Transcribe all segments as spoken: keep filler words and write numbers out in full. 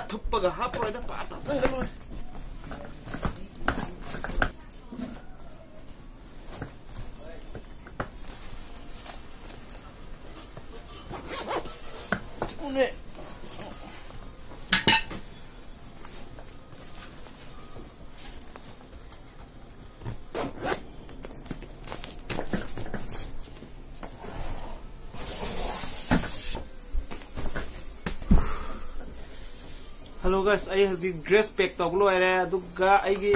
ꯊꯨꯞꯄꯒ ꯍꯥꯞꯄꯔꯣꯏꯗ, ꯄꯥꯞ ꯇꯥꯞ ꯆꯪꯒ ꯂꯣꯏꯔꯦ꯫ ꯊꯨꯅꯦ꯫ Hello guys, ꯑꯩ ꯍꯧꯖꯤꯛ dress pack ꯇꯧꯕ ꯂꯣꯏꯔꯦ꯫ ꯑꯗꯨꯒ ꯑꯩꯒꯤ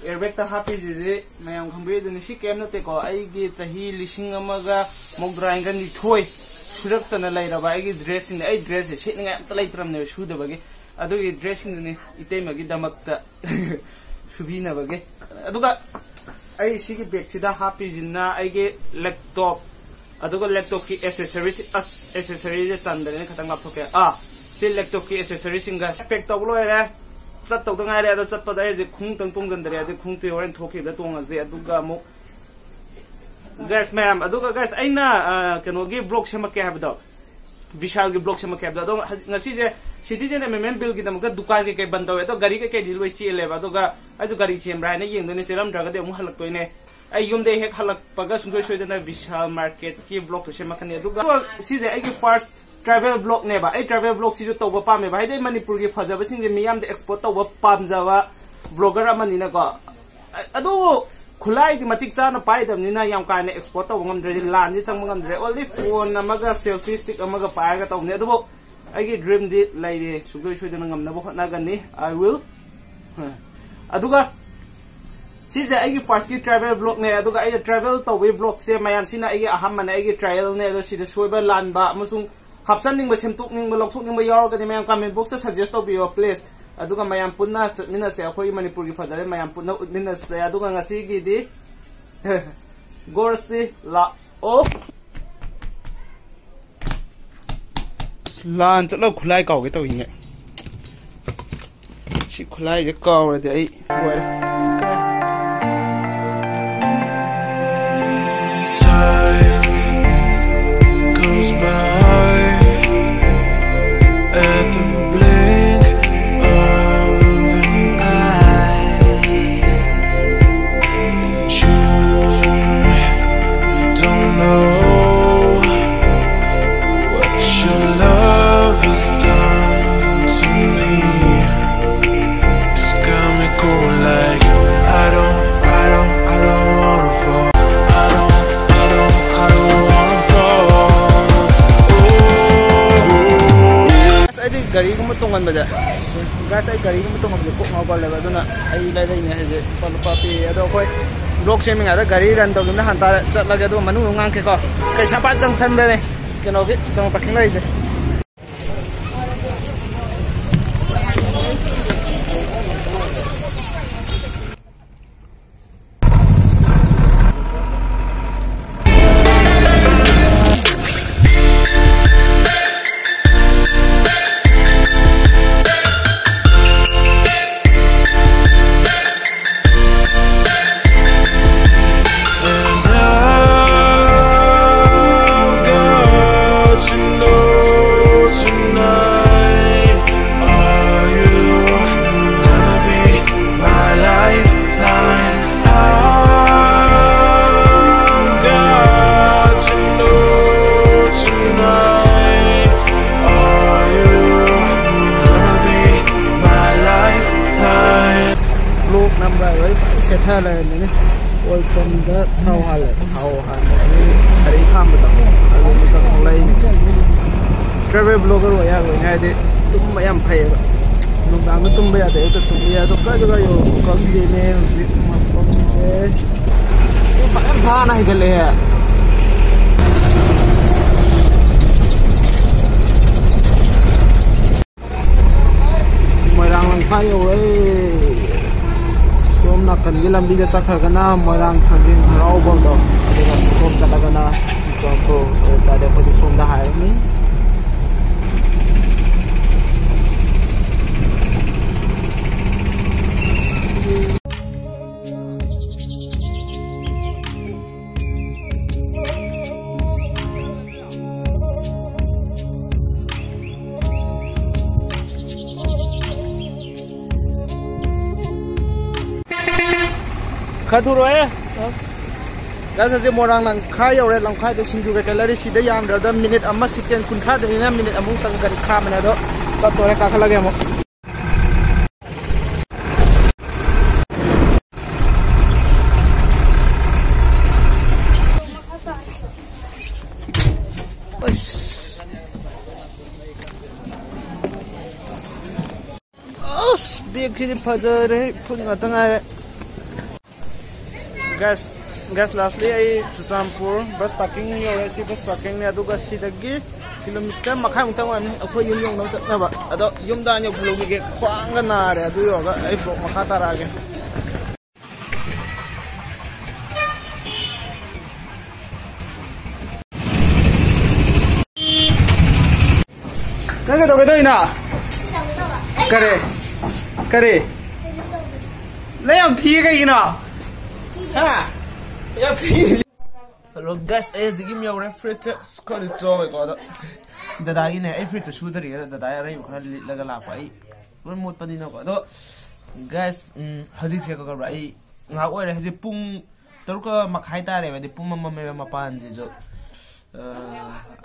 airbag ꯇ ꯍꯥꯞꯄꯤꯁꯤꯗꯤ ꯃꯌꯥꯝ ꯈꯪꯕꯤꯔꯤꯗꯨꯅꯤ, ꯁꯤ ꯀꯩꯝ ꯅꯠꯇꯦꯀꯣ, ꯑꯩꯒꯤ ꯆꯍꯤ ꯂꯤꯁꯤꯡ ꯑꯃꯒ ꯃꯧꯗ꯭ꯔꯥꯒ ꯅꯤꯊꯣꯏ ꯁꯨꯔꯛꯇꯅ ꯂꯩꯔꯕ ꯑꯩꯒꯤ dress ꯁꯤꯡꯅꯦ꯫ ꯑꯩ dress ꯁꯦ ꯁꯦꯠꯅꯤꯡꯉꯥꯏ ꯑꯝꯇ ꯂꯩꯇ꯭ꯔꯕꯅꯦꯕ ꯁꯨꯗꯕꯒꯤ꯫ ꯑꯗꯨꯒꯤ dress ꯁꯤꯡꯗꯨꯅꯤ ꯏꯇꯩꯃꯒꯤꯗꯃꯛꯇ ꯁꯨꯕꯤꯅꯕꯒꯤ꯫ ꯑꯗꯨꯒ ꯑꯩ ꯁꯤꯒꯤ bag ꯁꯤꯗ ꯍꯥꯞꯄꯤꯁꯤꯅ ꯑꯩꯒꯤ laptop, ꯑꯗꯨꯒ laptop ꯀꯤ accessories, ꯑꯁ, accessories ꯁꯦ ꯆꯟꯗ꯭ꯔꯦꯅꯦ, ꯈꯤꯇꯪ ꯂꯥꯞꯊꯣꯛꯀꯦ꯫ ꯑꯥ, ꯁꯤ laptop ꯀꯤ accessories ꯁꯤꯡꯒ pack ꯇꯧꯕ ꯂꯣꯏꯔꯦ꯫ ꯆꯠꯇꯧꯗ ꯉꯥꯏꯔꯦ꯫ ꯑꯗꯣ ꯆꯠꯄꯗ ꯑꯩ ꯍꯧꯖꯤꯛ ꯈꯣꯡꯎꯞꯇꯪ ꯇꯣꯡꯁꯤꯟꯗ꯭ꯔꯦ, ꯑꯗꯨ ꯈꯣꯡꯎꯞꯇꯤ ꯍꯣꯔꯦꯟ ꯊꯣꯛꯈꯤꯕꯗ ꯇꯣꯡꯉꯁꯦ꯫ ꯑꯗꯨꯒ ꯑꯃꯨꯛ guys ꯃꯌꯥꯝ, ꯑꯗꯨꯒ guys, ꯑꯩꯅ, ꯑ, ꯀꯩꯅꯣꯒꯤ vlog ꯁꯦꯝꯃꯛꯀꯦ ꯍꯥꯏꯕꯗꯣ, ꯕꯤꯁꯥꯜꯒꯤ vlog ꯁꯦꯝꯃꯛꯀꯦ ꯍꯥꯏꯕꯗꯣ, ꯑꯗꯣ ꯍ-, ꯉꯁꯤꯁꯦ citizen M M M bill ꯒꯤꯗꯃꯛꯇ ꯗꯨꯀꯥꯟ ꯀꯩꯀꯩ ꯕꯟ ꯇꯧꯋꯦ, ꯑꯗꯣ ꯒꯥꯔꯤ ꯀꯩꯀꯩꯗꯤ ꯂꯣꯏ ꯆꯦꯜꯂꯦꯕ꯫ ꯑꯗꯨꯒ ꯑꯩꯁꯨ ꯒꯥꯔꯤ ꯆꯦꯟꯕ꯭ꯔꯥ ꯍꯥꯏꯅ ꯌꯦꯡꯗꯣꯏꯅꯦ, ꯆꯦꯜꯂꯝꯗ꯭ꯔꯒꯗꯤ ꯑꯃꯨꯛ ꯍꯜꯂꯛꯇꯣꯏꯅꯦ꯫ ꯑꯩ ꯌꯨꯝꯗꯩ ꯍꯦꯛ ꯍꯜꯂꯛꯄꯒ ꯁꯨꯡꯁꯣꯏ ꯁꯣꯏꯗꯅ ꯕꯤꯁꯥꯜ market ꯀꯤ vlog ꯇꯨ ꯁꯦꯝꯃꯛꯀꯅꯤ꯫ ꯑꯗꯨꯒ ꯁꯤꯁꯦ ꯑꯩꯒꯤ first travel vlog ꯅꯦꯕ꯫ ꯑꯩ travel vlog ꯁꯤꯁꯨ ꯇꯧꯕ ꯄꯥꯝꯃꯦꯕ, ꯍꯥꯏꯗꯤ ꯑꯩ ꯃꯅꯤꯄꯨꯔꯒꯤ ꯐꯖꯕꯁꯤꯡꯁꯦ ꯃꯤꯌꯥꯝꯗ export ꯇꯧꯕ ꯄꯥꯝꯖꯕ vlogger ꯑꯃꯅꯤꯅꯀꯣ꯫ ꯑ-, ꯑꯗꯨꯕꯨ ꯈꯨꯠꯂꯥꯏꯗꯤ ꯃꯇꯤꯛ ꯆꯥꯅ ꯄꯥꯏꯗꯕꯅꯤꯅ ꯌꯥꯝ ꯀꯥ ꯍꯦꯟꯅ export ꯇꯧꯕ ꯉꯝꯗ꯭ꯔꯦ, ꯂꯥꯟꯗꯤ ꯆꯪꯕ ꯉꯝꯗ꯭ꯔꯦ꯫ Only phone ꯑꯃꯒ selfie stick ꯑꯃꯒ ꯄꯥꯏꯔꯒ ꯇꯧꯕꯅꯦ꯫ ꯑꯗꯨꯕꯨ ꯑꯩꯒꯤ dream ꯗꯤ ꯂꯩꯔꯦ, ꯁꯨꯡꯁꯣꯏ ꯁꯣꯏꯗꯅ ꯉꯝꯅꯕ ꯍꯣꯠꯅꯒꯅꯤ꯫ I will. ꯑꯗꯨꯒ ꯁꯤꯁꯦ ꯑꯩꯒꯤ first ꯀꯤ travel vlog ꯅꯦ꯫ ꯑꯗꯨꯒ ꯑꯩꯅ travel ꯇꯧꯕꯒꯤ vlog ꯁꯦ ꯃꯌꯥꯝ, ꯁꯤꯅ ꯑꯩꯒꯤ ꯑꯍꯥꯟꯕꯅꯦ, ꯑꯩꯒꯤ trial ꯅꯦ꯫ ꯑꯗꯣ ꯁꯤꯗ ꯁꯣꯏꯕ ꯂꯥꯟꯕ ꯑꯃꯁꯨꯡ ꯍꯥꯞꯆꯟꯅꯤꯡꯕ, ꯁꯦꯝꯗꯣꯛꯅꯤꯡꯕ, ꯂꯧꯊꯣꯛꯅꯤꯡꯕ ꯌꯥꯎꯔꯒꯗꯤ ꯃꯌꯥꯝ comment box ꯇ suggest ꯇꯧꯕꯤꯌꯣ please꯫ ꯑꯗꯨꯒ ꯃꯌꯥꯝ ꯄꯨꯟꯅ ꯆꯠꯃꯤꯟꯅꯁꯦ, ꯑꯩꯈꯣꯏꯒꯤ ꯃꯅꯤꯄꯨꯔꯒꯤ ꯐꯖꯔꯦ, ꯃꯌꯥꯝ ꯄꯨꯟꯅ ꯎꯠꯃꯤꯟꯅꯁꯦ꯫ ꯑꯗꯨꯒ ꯉꯁꯤꯒꯤꯗꯤ ꯒꯣꯔꯁꯇꯤ ꯂꯥꯛꯑꯣ꯫ ꯂꯥꯟ ꯆꯠꯂꯒ ꯈꯨꯠꯂꯥꯏ ꯀꯥꯎꯒꯦ ꯇꯧꯏꯅꯦ꯫ ꯁꯤ ꯈꯨꯠꯂꯥꯏꯁꯦ ꯀꯥꯎꯔꯗꯤ ꯑꯩ ꯂꯣꯏꯔꯦ꯫ Time goes by at the blink ꯒꯥꯔꯤꯒꯨꯝꯕ ꯇꯣꯡꯍꯟꯕꯁꯦ, ꯒꯥꯏꯁ, ꯑꯩ ꯒꯥꯔꯤꯒꯨꯝꯕ ꯇꯣꯡꯍꯟꯕꯁꯦ ꯀꯣꯛ ꯉꯥꯎꯒꯜꯂꯦꯕ, ꯑꯗꯨꯅ ꯑꯩ ꯂꯩꯔꯛꯏꯅꯦ ꯍꯧꯖꯤꯛ ꯂꯨꯄꯥ, ꯂꯨꯄꯥ ꯄꯤꯌꯦ꯫ ꯑꯗꯣ ꯑꯩꯈꯣꯏ ꯕ꯭ꯂꯣꯛ ꯁꯦꯝꯃꯤꯉꯩꯗ ꯒꯥꯔꯤ ꯔꯟ ꯇꯧꯈꯤꯕꯅ ꯍꯥꯟ ꯇꯥꯔꯦ꯫ ꯆꯠꯂꯒꯦ, ꯑꯗꯨꯒ ꯃꯅꯨꯡꯗ ꯉꯥꯡꯉꯛꯀꯦꯀꯣ꯫ ꯀꯩꯁꯥꯝꯄꯥꯠ ꯖꯪꯁꯟꯗꯅꯦ ꯀꯩꯅꯣꯒꯤ ꯆꯪ ꯄꯥꯔꯀꯤꯡ ꯂꯩꯔꯤꯁꯦ꯫ ꯕ꯭ꯂꯣꯛ ꯅꯝꯕ ꯂꯣꯏ ꯐꯖꯅ ꯁꯦꯠꯊ ꯂꯩꯔꯝꯃꯤꯅꯦ꯫ ꯑꯣꯏꯜ ꯄꯝꯗ ꯊꯥꯎ ꯍꯥꯜꯂꯦ꯫ ꯊꯥꯎ ꯍꯥꯟꯕꯒꯤ ꯒꯥꯔꯤ ꯈꯥꯝꯕꯗꯣ ꯑꯗꯨꯗ ꯊꯣꯛꯂꯛꯏꯅꯦ꯫ ꯇ꯭ꯔꯥꯚꯦꯜ ꯕ꯭ꯂꯣꯒꯔ ꯑꯣꯏ ꯌꯥꯔꯣꯏꯅꯦ, ꯍꯥꯏꯗꯤ ꯇꯨꯝꯕ ꯌꯥꯝ ꯐꯩꯌꯦꯕ꯫ ꯅꯨꯡꯗꯥꯡꯗ ꯇꯨꯝꯕ ꯌꯥꯗꯦ, ꯑꯌꯨꯛꯇ ꯇꯨꯝꯕ ꯌꯥꯏ꯫ ꯑꯗꯣ ꯀꯥꯏꯗ ꯀꯥꯏ ꯌꯧꯔꯕꯅꯣ ꯈꯪꯗꯦꯅꯦ ꯍꯧꯖꯤꯛ ꯃꯐꯝꯁꯦ꯫ ꯁꯤ ꯐꯖꯅ ꯊꯥꯅ ꯍꯩꯒꯠꯂꯛꯑꯦ꯫ ꯃꯣꯏꯔꯥꯡ ꯂꯝꯈꯥꯏ ꯌꯧꯔꯦ꯫ ꯁꯣꯝ ꯅꯥꯀꯟꯒꯤ ꯂꯝꯕꯤꯗ ꯆꯠꯈ꯭ꯔꯒꯅ ꯃꯣꯏꯔꯥꯡ ꯊꯥꯡꯖꯤꯡ ꯍꯔꯥꯎꯐꯝꯗꯣ, ꯑꯗꯨꯒ ꯁꯣꯝ ꯆꯠꯂꯒꯅ ꯆꯨꯔꯆꯥꯟꯄꯨꯔ ꯑꯣꯏꯇꯥꯔꯗꯤ ꯑꯩꯈꯣꯏꯗꯤ ꯁꯣꯝꯗ ꯍꯥꯏꯔꯅꯤ꯫ ꯈꯔ ꯊꯨꯔꯣꯏ꯫ ꯒꯥꯏꯁ, ꯍꯧꯖꯤꯛ ꯃꯣꯏꯔꯥꯡ ꯂꯝꯈꯥꯏ ꯌꯧꯔꯦ꯫ ꯂꯝꯈꯥꯏꯗ ꯁꯤꯡꯖꯨ ꯀꯩꯀꯩ ꯂꯩꯔꯤ꯫ ꯁꯤꯗ ꯌꯥꯝꯗ꯭ꯔꯕꯗ ꯃꯤꯅꯤꯠ ꯑꯃ, ꯁꯦꯀꯦꯟ ꯀꯨꯟꯊ꯭ꯔꯥꯗꯅꯤꯅ ꯃꯤꯅꯤꯠ ꯑꯃꯨꯛꯇꯪ ꯒꯥꯔꯤ ꯈꯥꯝꯕꯅꯦ꯫ ꯑꯗꯣ ꯆꯠꯇꯣꯔꯦ, ꯀꯥꯈꯠꯂꯒꯦ ꯑꯃꯨꯛ꯫ ꯑꯁ꯫ ꯁꯤꯗꯤ ꯐꯖꯔꯦ, ꯐꯨꯠ ꯉꯥꯛꯇ ꯉꯥꯏꯔꯦ꯫ Guys, guys, lastly ꯑꯩ ꯆꯨꯔꯆꯥꯟꯄꯨꯔ ꯕꯁ ꯄꯥꯔꯀꯤꯡ ꯌꯧꯔꯦ꯫ ꯁꯤ ꯕꯁ ꯄꯥꯔꯀꯤꯡꯅꯦ, ꯑꯗꯨꯒ ꯁꯤꯗꯒꯤ ꯀꯤꯂꯣꯃꯤꯇꯔ ꯃꯈꯥꯏꯃꯨꯛꯇꯪ ꯑꯣꯏꯔꯝꯅꯤ ꯑꯩꯈꯣꯏ ꯌꯨꯝ ꯌꯧꯅꯕ ꯆꯠꯅꯕ꯫ ꯑꯗꯣ ꯌꯨꯝꯗ ꯍꯥꯟꯅ ꯌꯧꯁꯤꯜꯂꯨꯈꯤꯒꯦ, ꯈ꯭ꯋꯥꯡꯒ ꯅꯥꯔꯦ꯫ ꯑꯗꯨ ꯌꯧꯔꯒ ꯑꯩ ꯕ꯭ꯂꯣꯛ ꯃꯈꯥ ꯇꯥꯔꯛꯑꯒꯦ꯫ ꯅꯪ ꯀꯩꯗꯧꯒꯦ ꯇꯧꯔꯤꯅꯣ? ꯀꯔꯤ? ꯀꯔꯤ? ꯅꯪ ꯌꯥꯝ ꯊꯤꯌꯦ ꯀꯩꯒꯤꯅꯣ? ꯍꯥ? ꯌꯥꯝ ꯊꯤ꯫ Hello guys, ꯑꯩ ꯍꯧꯖꯤꯛ ꯌꯨꯝ ꯌꯧꯔꯦ꯫ ꯐꯨꯔꯤꯠꯁꯦ ꯑꯁ ꯈꯔꯗꯤ ꯆꯣꯠꯂꯦꯀꯣ, ꯑꯗꯣ ꯗꯗꯥꯒꯤꯅꯦ꯫ ꯑꯩ ꯐꯨꯔꯤꯠꯇꯨ ꯁꯨꯗꯔꯤ, ꯑꯗꯣ ꯗꯗꯥꯒꯤ ꯑꯔꯩꯕ ꯈꯔ ꯂꯤꯠꯂꯒ ꯂꯥꯛꯄ꯫ ꯑꯩ ꯂꯣꯏ ꯃꯣꯠꯄꯅꯤꯅꯀꯣ꯫ ꯑꯗꯣ guys, ꯎꯝ, ꯍꯧꯖꯤꯛꯁꯦ ꯀꯩꯗꯧꯕ꯭ꯔꯥ, ꯑꯩ ꯉꯥꯏꯍꯥꯛ ꯑꯣꯏꯔꯦ, ꯍꯧꯖꯤꯛ ꯄꯨꯡ ꯇꯔꯨꯛꯀ ꯃꯈꯥꯏ ꯇꯥꯔꯦꯕ, ꯍꯥꯏꯗꯤ ꯄꯨꯡ ꯑꯃ ꯃꯝꯃꯦꯕ ꯃꯄꯥꯟꯁꯤꯁꯨ꯫ ꯑ,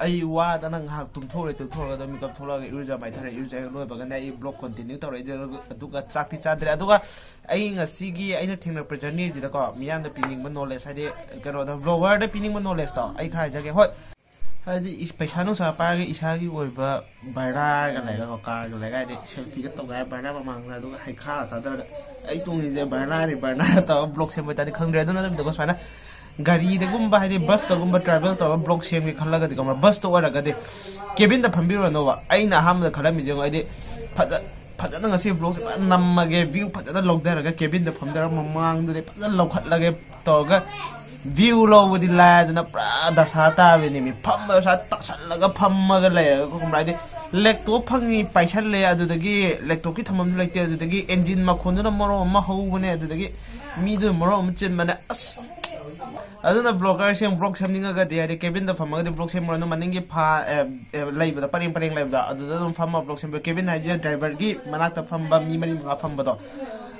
ꯑꯩ ꯋꯥꯗꯅ ꯉꯥꯏꯍꯥꯛ ꯇꯨꯝꯊꯣꯛꯎꯔꯦ, ꯇꯨꯝꯊꯣꯛꯑꯒ ꯑꯗꯨꯝ ꯃꯤꯀꯞ ꯊꯣꯛꯂꯛꯑꯒ ꯏꯔꯨꯖ ꯃꯥꯏꯊꯔꯦ, ꯏꯔꯨꯖ ꯂꯣꯏꯕꯒꯅꯦ ꯑꯩ ꯕ꯭ꯂꯣꯛ ꯀꯣꯟꯇꯤꯅ꯭ꯌꯨ ꯇꯧꯔꯛꯏꯁꯦ꯫ ꯑꯗꯨꯒ ꯆꯥꯛꯇꯤ ꯆꯥꯗ꯭ꯔꯦ꯫ ꯑꯗꯨꯒ ꯑꯩ ꯉꯁꯤꯒꯤ ꯑꯩꯅ ꯊꯦꯡꯅꯔꯛꯄ ꯖꯔꯅꯤꯁꯤꯗꯀꯣ, ꯃꯤꯌꯥꯝꯗ ꯄꯤꯅꯤꯡꯕ ꯅꯣꯂꯦꯖ, ꯍꯥꯏꯗꯤ ꯀꯩꯅꯣꯗ, ꯕ꯭ꯂꯣꯒꯔꯗ ꯄꯤꯅꯤꯡꯕ ꯅꯣꯂꯦꯖꯇꯣ ꯑꯩ ꯈꯔ ꯍꯥꯏꯖꯒꯦ꯫ ꯍꯣꯏ, ꯍꯥꯏꯗꯤ ꯏꯁ-, ꯄꯩꯁꯥ ꯅꯨꯡꯁꯥ ꯄꯥꯏꯔꯒ ꯏꯁꯥꯒꯤ ꯑꯣꯏꯕ ꯚꯔꯅꯥꯒ ꯂꯩꯔꯒ, ꯀꯥꯔꯒ ꯂꯩꯔꯒ, ꯍꯥꯏꯗꯤ ꯁꯦꯜꯐꯤꯒ ꯇꯧꯒꯦ ꯍꯥꯏꯔ ꯚꯔꯅꯥ ꯃꯃꯥꯡꯗ, ꯑꯗꯨꯒ ꯍꯩꯈꯥ ꯆꯥꯗꯔꯒ ꯑꯩ ꯇꯣꯡꯉꯤꯁꯦ ꯚꯔꯅꯥꯅꯤ, ꯚꯔꯅꯥ ꯇꯧꯔꯒ ꯕ꯭ꯂꯣꯛ ꯁꯦꯝꯕ ꯑꯣꯏꯇꯥꯔꯗꯤ ꯈꯪꯗ꯭ꯔꯦ꯫ ꯑꯗꯨ ꯅꯠꯇꯕꯤꯗꯀꯣ, ꯁꯨꯃꯥꯏꯅ ꯒꯥꯔꯤꯗꯒꯨꯝꯕ, ꯍꯥꯏꯗꯤ ꯕꯁꯇꯒꯨꯝꯕ ꯇ꯭ꯔꯥꯚꯦꯜ ꯇꯧꯔꯒ ꯕ꯭ꯂꯣꯛ ꯁꯦꯝꯒꯦ ꯈꯜꯂꯒꯗꯤ, ꯈꯪꯕ꯭ꯔꯥ, ꯕꯁꯇ ꯑꯣꯏꯔꯒꯗꯤ ꯀꯦꯕꯤꯟꯗ ꯐꯝꯕꯤꯔꯨꯔꯅꯣꯕ꯫ ꯑꯩꯅ ꯑꯍꯥꯟꯕꯗ ꯈꯜꯂꯝꯃꯤꯁꯦ ꯌꯦꯡꯉꯣ, ꯑꯩꯗꯤ ꯐꯖ-, ꯐꯖꯅ ꯉꯁꯤ ꯕ꯭ꯂꯣꯛꯁꯦ ꯐꯖꯅ ꯅꯝꯃꯒꯦ, ꯚ꯭ꯌꯨ ꯐꯖꯅ ꯂꯧꯊꯔꯒ ꯀꯦꯕꯤꯟꯗ ꯐꯝꯊꯔꯒ ꯃꯃꯥꯡꯗꯗꯤ ꯐꯖꯅ ꯂꯧꯈꯠꯂꯒꯦ ꯇꯧꯔꯒ ꯚ꯭ꯌꯨ ꯂꯧꯕꯗꯤ ꯂꯥꯏꯗꯅ ꯄꯨꯔꯥ ꯗꯁꯥ ꯇꯥꯕꯤꯅꯦꯃꯤ꯫ ꯐꯝꯕ ꯁꯥ ꯇꯥꯁꯜꯂꯒ ꯐꯝꯃꯒ ꯂꯩꯔꯒ, ꯈꯪꯕ꯭ꯔꯥ, ꯍꯥꯏꯗꯤ ꯂꯦꯞꯇꯣꯞ ꯐꯪꯉꯤ ꯄꯥꯏꯁꯜꯂꯦ, ꯑꯗꯨꯗꯒꯤ ꯂꯦꯞꯇꯣꯞꯀꯤ ꯊꯝꯐꯝꯁꯨ ꯂꯩꯇꯦ, ꯑꯗꯨꯗꯒꯤ ꯑꯦꯟꯖꯤꯟ ꯃꯈꯣꯟꯗꯨꯅ ꯃꯔꯣꯟ ꯑꯃ ꯍꯧꯕꯅꯦ, ꯑꯗꯨꯗꯒꯤ ꯃꯤꯗꯨꯅ ꯃꯔꯣꯟ ꯑꯃ ꯆꯤꯟꯕꯅꯦ꯫ ꯑꯁ, ꯑꯗꯨꯅ ꯕ꯭ꯂꯣꯒꯔꯁꯤꯡ ꯕ꯭ꯂꯣꯛ ꯁꯦꯝꯅꯤꯡꯉꯒꯗꯤ, ꯍꯥꯏꯗꯤ ꯀꯦꯕꯤꯟꯗ ꯐꯝꯃꯒꯗꯤ ꯕ꯭ꯂꯣꯛ ꯁꯦꯝꯃꯨꯔꯅꯨ, ꯃꯅꯤꯡꯒꯤ ꯐꯥ-, ꯑꯦ, ꯑꯦ, ꯂꯩꯕꯗꯣ, ꯄꯔꯦꯡ ꯄꯔꯦꯡ ꯂꯩꯕꯗꯣ, ꯑꯗꯨꯗ ꯑꯗꯨꯝ ꯐꯝꯃ ꯕ꯭ꯂꯣꯛ ꯁꯦꯝꯕꯤꯌꯨ꯫ ꯀꯦꯕꯤꯟ ꯍꯥꯏꯁꯦ ꯗ꯭ꯔꯥꯏꯚꯔꯒꯤ ꯃꯅꯥꯛꯇ ꯐꯝꯕ ꯃꯤ ꯃꯔꯤ ꯃꯉꯥ ꯐꯝꯕꯗꯣ,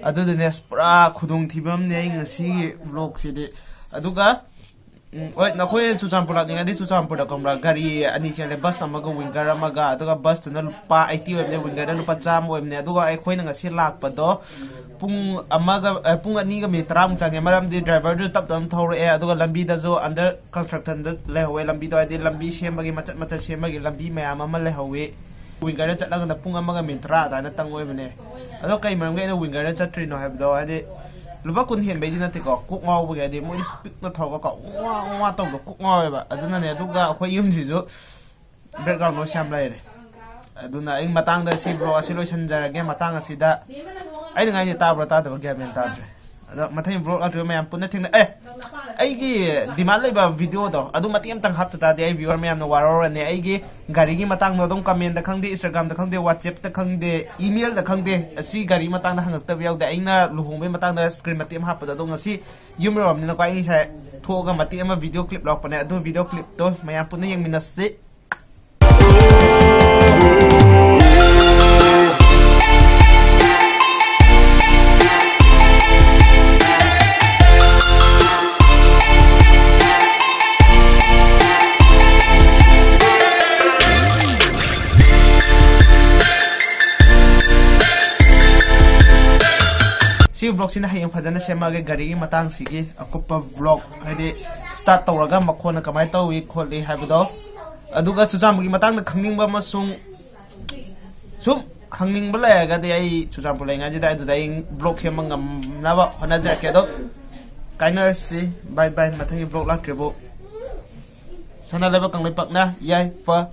ꯑꯗꯨꯗꯨꯅꯦ꯫ ꯑꯁ, ꯄꯨꯔꯥ ꯈꯨꯗꯣꯡꯊꯤꯕ ꯑꯃꯅꯦ ꯑꯩ ꯉꯁꯤꯒꯤ ꯕ꯭ꯂꯣꯛꯁꯤꯗꯤ꯫ ꯑꯗꯨꯒ, ꯎꯝ, ꯍꯣꯏ, ꯅꯈꯣꯏ ꯆꯨꯔꯆꯥꯟꯄꯨꯔ ꯂꯥꯛꯅꯤꯡꯉꯗꯤ ꯆꯨꯔꯆꯥꯟꯄꯨꯔꯗ, ꯈꯪꯕ꯭ꯔꯥ, ꯒꯥꯔꯤ ꯑꯅꯤ ꯆꯦꯜꯂꯦ, ꯕꯁ ꯑꯃꯒ ꯋꯤꯡꯒꯔ ꯑꯃꯒ꯫ ꯑꯗꯨꯒ ꯕꯁꯇꯨꯅ ꯂꯨꯄꯥ ꯑꯩꯠꯇꯤ ꯑꯣꯏꯕꯅꯦ, ꯋꯤꯡꯒꯔꯅ ꯂꯨꯄꯥ ꯆꯥꯝꯃ ꯑꯣꯏꯕꯅꯦ꯫ ꯑꯗꯨꯒ ꯑꯩꯈꯣꯏꯅ ꯉꯁꯤ ꯂꯥꯛꯄꯗꯣ ꯄꯨꯡ ꯑꯃꯒ, ꯑ, ꯄꯨꯡ ꯑꯅꯤꯒ ꯃꯤꯅꯤꯠ ꯇꯔꯥꯃꯨꯛ ꯆꯪꯉꯦ, ꯃꯔꯝꯗꯤ ꯗ꯭ꯔꯥꯏꯚꯔꯗꯨ ꯇꯞ ꯇꯞꯅ ꯊꯧꯔꯛꯑꯦ꯫ ꯑꯗꯨꯒ ꯂꯝꯕꯤꯗꯁꯨ ꯑꯟꯗꯔ ꯀꯟꯁꯇ꯭ꯔꯛꯁꯟꯗ ꯂꯩꯍꯧꯋꯦ ꯂꯝꯕꯤꯗꯣ, ꯍꯥꯏꯗꯤ ꯂꯝꯕꯤ ꯁꯦꯝꯕꯒꯤ, ꯃꯆꯠ ꯃꯆꯠ ꯁꯦꯝꯕꯒꯤ ꯂꯝꯕꯤ ꯃꯌꯥꯝ ꯑꯃ ꯂꯩꯍꯧꯋꯤ꯫ ꯋꯤꯡꯒꯔꯗ ꯆꯠꯂꯒꯅ ꯄꯨꯡ ꯑꯃꯒ ꯃꯤꯅꯤꯠ ꯇꯔꯥ ꯑꯗꯨꯃꯥꯏꯅ ꯇꯪ ꯑꯣꯏꯕꯅꯦ꯫ ꯑꯗꯣ ꯀꯩ ꯃꯔꯝꯒꯤ ꯑꯩꯅ ꯋꯤꯡꯒꯔꯗ ꯆꯠꯇ꯭ꯔꯤꯅꯣ ꯍꯥꯏꯕꯗꯣ, ꯍꯥꯏꯗꯤ ꯂꯨꯄꯥ ꯀꯨꯟ ꯍꯦꯟꯕꯩꯗꯤ ꯅꯠꯇꯦꯀꯣ, ꯀꯣꯛ ꯉꯥꯎꯕꯒꯤ, ꯍꯥꯏꯗꯤ ꯃꯣꯏꯗꯤ ꯄꯤꯛꯅ ꯊꯧꯔꯒ ꯀꯣ ꯋꯥ ꯋꯥ ꯇꯧꯕꯗꯣ ꯀꯣꯛ ꯉꯥꯎꯋꯦꯕ꯫ ꯑꯗꯨꯅꯅꯦ꯫ ꯑꯗꯨꯒ ꯑꯩꯈꯣꯏ ꯌꯨꯝꯁꯤꯁꯨ background noise ꯌꯥꯝ ꯂꯩꯔꯦ꯫ ꯑꯗꯨꯅ ꯑꯩ ꯃꯇꯥꯡꯗ ꯁꯤ vlog ꯑꯁꯤ ꯂꯣꯏꯁꯤꯟꯖꯔꯒꯦ꯫ ꯃꯇꯥꯡ ꯑꯁꯤꯗ ꯑꯩꯅ ꯉꯥꯏꯁꯦ ꯇꯥꯕ꯭ꯔꯥ ꯇꯥꯗꯕ꯭ꯔꯥ ꯒ꯭ꯌꯥꯟ ꯃꯦꯟ ꯇꯥꯗ꯭ꯔꯦ꯫ ꯑꯗꯣ ꯃꯊꯪ vlog ꯂꯥꯛꯇ꯭ꯔꯤꯕ ꯃꯌꯥꯝ ꯄꯨꯟꯅ ꯊꯦꯡꯅ ꯑꯦ ꯑꯩꯒꯤ demand ꯂꯩꯕ videoꯗꯣ ꯑꯗꯨ ꯃꯇꯦꯛ ꯑꯃꯇꯪ ꯍꯥꯞꯇ ꯇꯥꯔꯗꯤ ꯑꯩ viewer ꯃꯌꯥꯝꯅ ꯋꯥꯔꯧꯔꯅꯤ꯫ ꯑꯩꯒꯤ ꯒꯥꯔꯤꯒꯤ ꯃꯇꯥꯡꯗꯣ ꯑꯗꯨꯝ commentꯗ ꯈꯪꯗꯦ, Instagramꯗ ꯈꯪꯗꯦ, WhatsAppꯇ ꯈꯪꯗꯦ, emailꯗ ꯈꯪꯗꯦ, ꯑꯁꯤ ꯒꯥꯔꯤ ꯃꯇꯥꯡꯗ ꯍꯪꯉꯛꯇꯕ ꯌꯥꯎꯗꯦ꯫ ꯑꯩꯅ ꯂꯨꯍꯣꯡꯕꯒꯤ ꯃꯇꯥꯡꯗ screen ꯃꯇꯦꯛ ꯑꯃ ꯍꯥꯞꯄꯗꯣ, ꯑꯗꯣ ꯉꯁꯤ ꯌꯨꯝ ꯌꯧꯔꯕꯅꯤꯅꯀꯣ ꯑꯩ ꯉꯁꯥꯏ ꯊꯣꯛꯑꯒ ꯃꯇꯦꯛ ꯑꯃ video clip ꯂꯧꯔꯛꯄꯅꯦ꯫ ꯑꯗꯨ video clipꯇꯣ ꯃꯌꯥꯝ ꯄꯨꯟꯅ ꯌꯦꯡꯃꯤꯟꯅꯁꯤ꯫ ꯁꯤ vlogꯁꯤꯅ ꯍꯌꯦꯡ ꯐꯖꯅ ꯁꯦꯝꯃꯛꯑꯒꯦ꯫ ꯒꯥꯔꯤꯒꯤ ꯃꯇꯥꯡꯁꯤꯒꯤ ꯑꯀꯨꯞꯄ vlog, ꯍꯥꯏꯗꯤ start ꯇꯧꯔꯒ ꯃꯈꯣꯟꯅ ꯀꯃꯥꯏꯅ ꯇꯧꯏ ꯈꯣꯠꯂꯤ ꯍꯥꯏꯕꯗꯣ, ꯑꯗꯨꯒ ꯆꯨꯔꯆꯥꯟꯄꯨꯔꯒꯤ ꯃꯇꯥꯡꯗ ꯈꯪꯅꯤꯡꯕ ꯑꯃꯁꯨꯡ ꯁꯨꯝ ꯍꯪꯅꯤꯡꯕ ꯂꯩꯔꯒꯗꯤ ꯑꯩ ꯆꯨꯔꯆꯥꯟꯄꯨꯔ ꯂꯩꯉꯥꯏꯁꯤꯗ ꯑꯗꯨꯗ ꯑꯩ vlog ꯁꯦꯝꯕ ꯉꯝꯅꯕ ꯍꯣꯠꯅꯖꯔꯛꯀꯦ꯫ ꯑꯗꯣ ꯀꯥꯏꯅꯔꯁꯤ, bye bye꯫ ꯃꯊꯪꯒꯤ vlog ꯂꯥꯛꯇ꯭ꯔꯤꯕꯨ ꯁꯅꯥ ꯂꯩꯕꯥꯛ ꯀꯪꯂꯩꯄꯥꯛꯅ ꯌꯥꯏꯐ